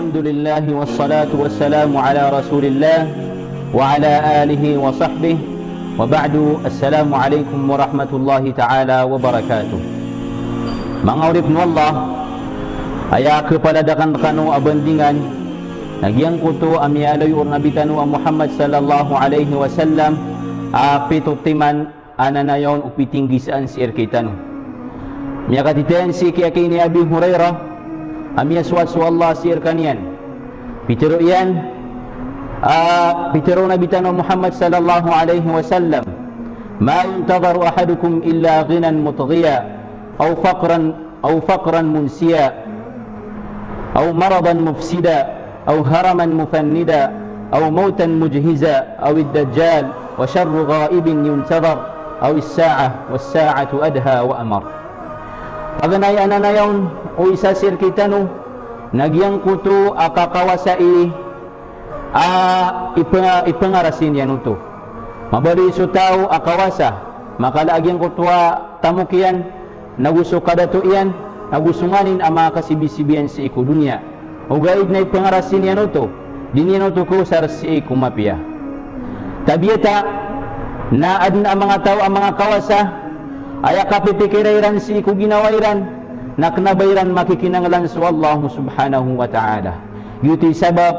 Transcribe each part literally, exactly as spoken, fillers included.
Alhamdulillah, wassalatu wassalamu ala Rasulillah wa ala alihi wa sahbihi wa ba'du. Assalamu alaikum warahmatullahi ta'ala wabarakatuh. Manga oripn o Allah, aya kapaladakan kano a bandingan na giyangkoto a miyaaloy o Nabi tano a Muhammad sallallahu alaihi wasallam a pito timan a nanayawn o pitinggisaan sii rkitano. Miyakatitayan sii ki aki ini Abi Hurairah a miyasoat so Allah sii rkaniyan. Pitharo iyan, a, pitharo o Nabi tano Muhammad sallallahu alaihi wasallam, "Ma yantadhiru ahadukum illa ghinan mutghiya, aw faqran, aw faqran munsiya, aw maradan mufsida, aw haraman mufannida, aw mawtan mujhiza, aw ad-dajjal, wa sharru ghaibin yuntadhar, aw as-sa'ah, was-sa'atu adha wa amar." Paganay a nanayawn o isa sii rkitano na giyangkoto a kakawasa i, a, ipanga-, ipangarasi niyan oto. Mabaloy so taw a kawasa, makala a giyangkoto a tamok iyan, nago so kadato iyan, nago so nganin a manga kasibisibiyan sii ko doniya. Ogaid na ipangarasi niyan oto, di niyan oto kaosar sii ko mapiya. Tabiya ta, na adn a manga taw a manga kawasa, aya kapipikira iran sii ko ginawa iran, na kna ba iran makikinanglan so Allah subhanahu wa ta'ala. Giyoto i sabap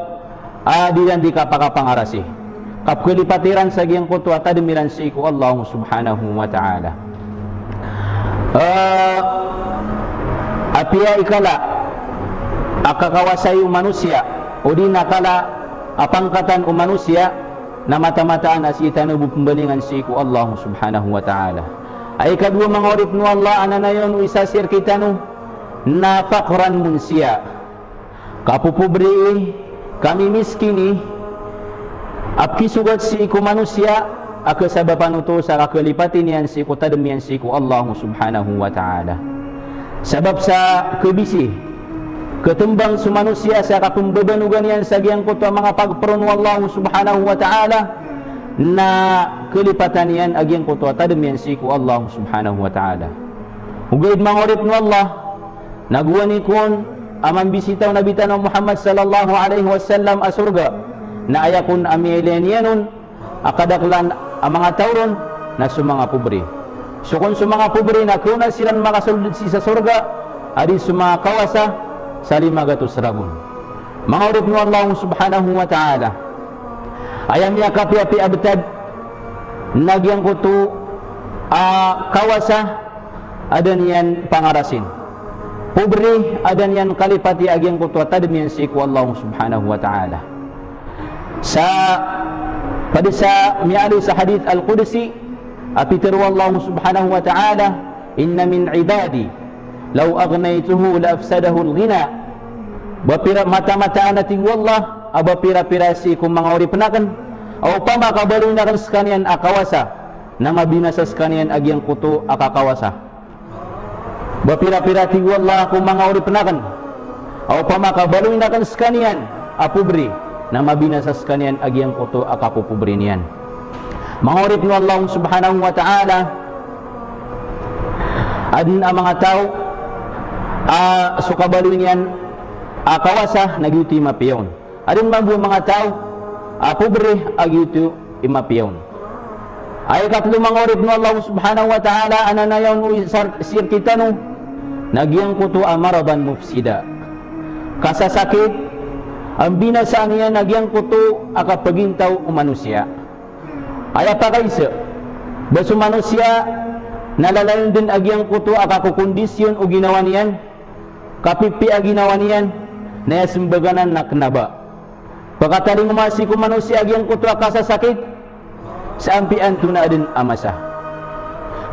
a di iran di kapakapangarasi. Kapkalipat iran sa giyangkoto a tadm iran sii ko Allah subhanahu wa ta'ala. Eh, apiya i kala a kakawasai o manosiya, odi na kala a pangkatan o manosiya, na matamataan a sii tano bo pmbalingan sii ko Allah subhanahu wa ta'ala. Ay kadowa manga oripn o Allah a nanayawn o isa sii rkitano na faqran munsiya. Kapopobri i, kamimiskini, a pkisogat sii ko manosiya, a kasabapan oto sa kakalipati niyan sii ko tadm iyan sii ko Allah subhanahu wa ta'ala. Sabap sa kabisi, katmbang so manosiya sa kapmbabanogan iyan sa giyangkoto a manga pagpron o Allah subhanahu wa ta'ala, na kalipatan iyan a giyangkoto a tadm iyan sii ko Allah subhanahu wa ta'ala. Ogaid manga oripn o Allah, na gowani kon a mambisita o Nabi tano Muhammad sallallahu alaihi wasallam a sorga, na aya kon a miyailay niyan on a kadaklan a manga taw ron na so manga pobri. So kon so manga pobri na kaona siran makasold sii sa sorga a di so manga kawasa sa lima gatos ragon. Manga oripn o Allah subhanahu wa ta'ala, aya miyakapiyapiya a btad na giyangkoto a kawasa a da niyan pangarasin. Pobri a da niyan kalipati a giyangkoto a tadm iyan sii ko Allah subhanahu wa ta'ala. Sa, pd sa miyaaloy sa hadith al-qudsi, a pitharo o Allah subhanahu wa ta'ala, "Inna min ibadi, law aghnaytuhu la afsadahul ghina." Ba pira, matamataan a tig o Allah, a ba pirapira sii ko manga oripn akn a opama ka baloyn akn skaniyan a kawasa, na mabinasa skaniyan a giyangkoto a kakawasa. Ba pirapira, tig o Allah, ko manga oripn akn a opama ka baloyn akn skaniyan a pobri, na mabinasa skaniyan a giyangkoto a kapopobri niyan. Manga oripn o Allah subhanahu wa ta'ala, adn a manga taw a so kabaloy niyan a kawasa na giyoto i mapiya on. Adn mambo a manga taw a pobri a giyoto i mapiya on. Aya ikatlo, manga oripn o Allah subhanahu wa ta'ala, a nanayawn o isa sii rkitano na giyangkoto a maradan mufsida. Kasasakit a mbinasaan iyan a giyangkoto a kapagintaw o manosiya. Aya pakaiza, ba so manosiya na lalayon dn a giyangkoto a kakokondisyon o ginawa niyan, kapipiya a ginawa niyan, na aya smbag anan na kna ba pkatalingoma sii ko manosiya a giyangkoto a kasasakit sa ampiya antonaa dn a masa.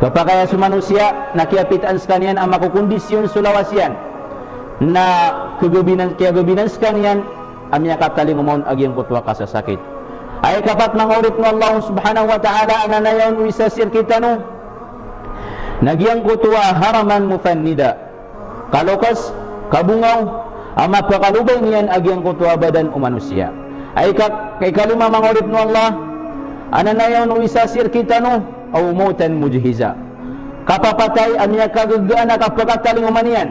Kapakay a so manosiya na kiyapitaan skaniyan a makokondisyon so lawas iyan, na kagabinan, kiyagabinan skaniyan a miyakatalingoma on a giyangkoto a kasasakit. Aya ikapat, manga oripn o Allah subhanahu wa ta'ala, a nanayawn o isa sii rkitano na giyangkoto a haraman mufannida. Kaloks, kabongaw, a mapakalobay niyan a giyangkoto a badan o manosiya. Aya ika-, ikalima, manga oripn o Allah, a nanayawn o isa sii rkitano, aw mawtan mujhiza. Kapapatay a miyakagagaan a kapakatalingoma niyan.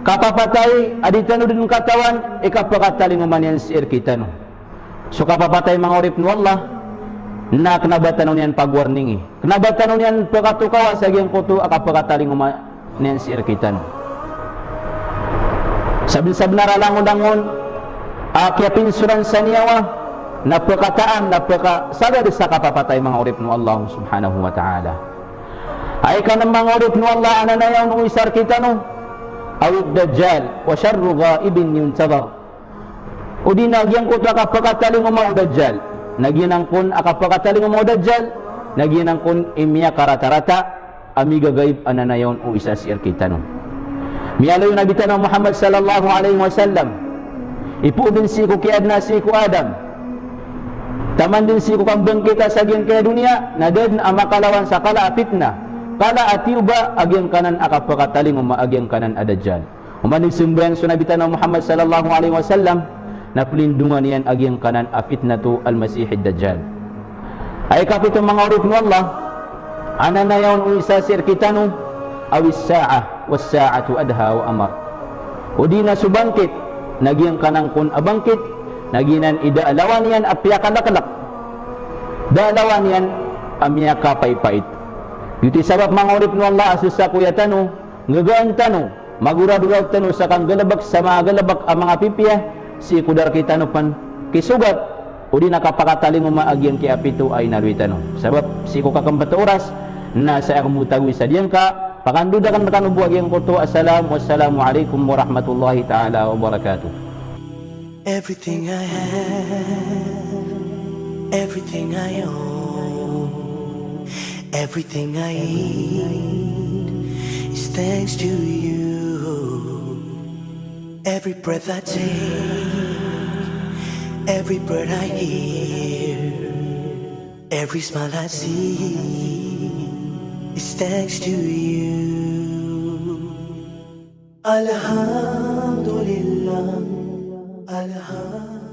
Kapapatay a di tano dn katawan i kapakatalingoma niyan sii rkitano. So kapapatay, manga oripn o Allah, na kna ba tano niyan pag-warningi, kna ba tano niyan pkatokawa sa giyangkoto a kapakatalingoma niyan sii rkitano. Sabnsabnar a langon-langon a kiyapinsoran sa niyawa na pkataan, na pkasagad sa kapapatay, manga oripn o Allah subhanahu wa ta'ala. Aya kanan, manga oripn o Allah, a ananayawn o isa rkitano, aw Dajjal, wa sharru ghaibin yuntadhar. O di na giyangkoto a kapakatalingoma o Dajjal. Na giyanan kon a kapakatalingoma o Dajjal, na giyanan kon i miyakaratarata a migagaib a ananayawn o isa sii rkitano. Miyaaloy o Nabi tano a Muhammad sallallahu alaihi wasallam, ipoon dn sii ko kiyaadna sii ko Adam, taman dn sii ko kambangkita sa giyangkaya doniya, na da dn a makalawan sa kala a fitna, kala a tiyoba a giyangkanan a kapakatalingoma a giyangkanan a Dajjal. Oman i sambayang so Nabi tano a Muhammad sallallahu alaihi wasallam, na plindongan iyan a giyangkanan a fitnatul Masihid Dajjal. Aya kapito, manga oripn o Allah, a ananayawn o isa sii rkitano, aw is-sa'ah, was-sa'atu adha wa amar. O di na so bangkit, na giyangkanan kon a bangkit, na giyanan i da a lawan iyan a piyakalaklak, da a lawan iyan a miyakapaypayt. Giyoto i sabap, manga oripn o Allah, a so sakoya tano, nggagaan tano, magoradoraw tano sa kanggalbk sa manga galbk a manga pipiya, sii ko da rkitano pn kisogat, o di na kapakatalingoma a giyangkaya pito a inaloy tano. Sabap sii ko kakmpt a oras, na saya kmbotawi sa diyangka, pakandoda akn rkano bo a giyangkoto a salam, wassalamu alaikum warahmatullahi ta'ala wabarakatuh. Everything I have, everything I own, everything I eat is thanks to you. Every breath I take, every bird I hear, every smile I see is thanks to you. Alhamdulillah, Alhamdulillah.